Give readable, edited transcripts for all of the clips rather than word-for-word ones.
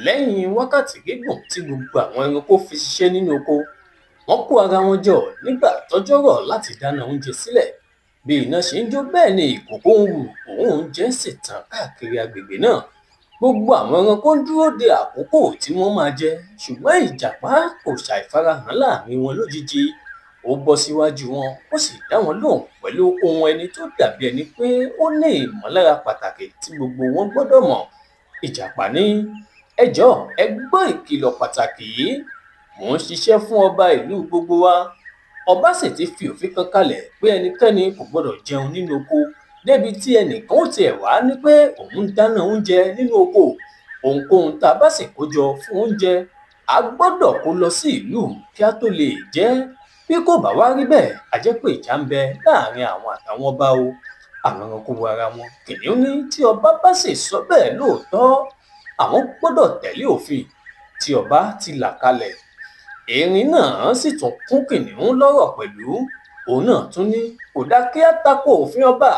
Lẹ́yìn wákàtí gígùn tí gbogbo àwọn ẹranko fi ṣiṣẹ́ nínú oko, wọ́n kó ara wọn jọ nígbà tọ́jọ́ rọ̀ láti dáná oúnjẹ sílẹ̀. Bí iná ṣe ń jó, bẹ́ẹ̀ ni ìkòkò ń hù, òórùn oúnjẹ sì tàn káàkiri agbègbè náà. Gbogbo àwọn ẹranko ń dúró de àkókò tí wọ́n máa jẹ, ṣùgbọ́n ìjàpá kò ṣàìfarahàn láàrin wọn lójijì. Ó bọ́ síwájú wọn, ó sì dá wọn lóhùn pẹ̀lú ohùn ẹni tó dàbí ẹni pé ó ní ìmọ̀lára pàtàkì tí gbogbo wọn gbọ́dọ̀ mọ̀. Ìjàpá ní: "Ẹ jọ̀ọ́, ẹ gbọ́ ìkìlọ̀ pàtàkì yìí. Mò ń ṣiṣẹ́ fún ọba ìlú gbogbo wa. Ọba sì ti fi òfin kan kalẹ̀ pé ẹnikẹ́ni kò gbọdọ̀ jẹun nínú oko, débi tí ẹnìkan ó tiẹ̀ wá ní pé òun ń dáná oúnjẹ nínú oko. Ohunkóhun tá a bá sì kó jọ fún oúnjẹ, a gbọ́dọ̀ kó lọ sí ìlú kí á tó lè jẹ ẹ́. Bí kò bá wá rí bẹ́ẹ̀, a jẹ́ pé ìjà ń bẹ láàrin àwọn àtàwọn ọba o." Àwọn ẹranko wo ara wọn. Kìnìún ní tí ọba bá sì sọ bẹ́ẹ̀ lóòótọ́, àwọn gbọ́dọ̀ tẹ̀lé òfin tí ọba ti là kalẹ̀. Erin náà sì tún kún kìnìún lọ́rọ̀ pẹ̀lú. Òun náà tún ní kò dáa kí á tako òfin ọba.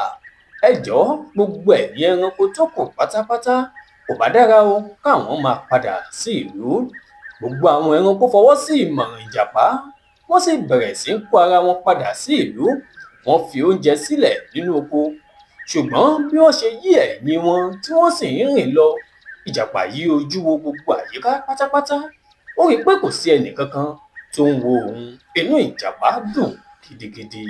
Ẹ jọ̀ọ́, gbogbo ẹ̀yin ẹranko tó kù pátápátá, kò bá dára o káwọn máa padà sí ìlú. Gbogbo àwọn ẹranko fọwọ́ sí ìmọ̀ràn ìjàpá, wọ́n sì bẹ̀rẹ̀ sí í kó ara wọn padà sí ìlú. Wọ́n fi oúnjẹ sílẹ̀ nínú oko, ṣùgbọ́n bí wọ́n ṣe yí ẹ̀yìn wọn tí wọ́n sì ń rìn lọ, ìjàpá yí ojú wo gbogbo àyíká pátápátá. Ó rí i pé kò sí ẹnìkankan tó ń wo òun. Inú ìjàpá dùn gidigidi.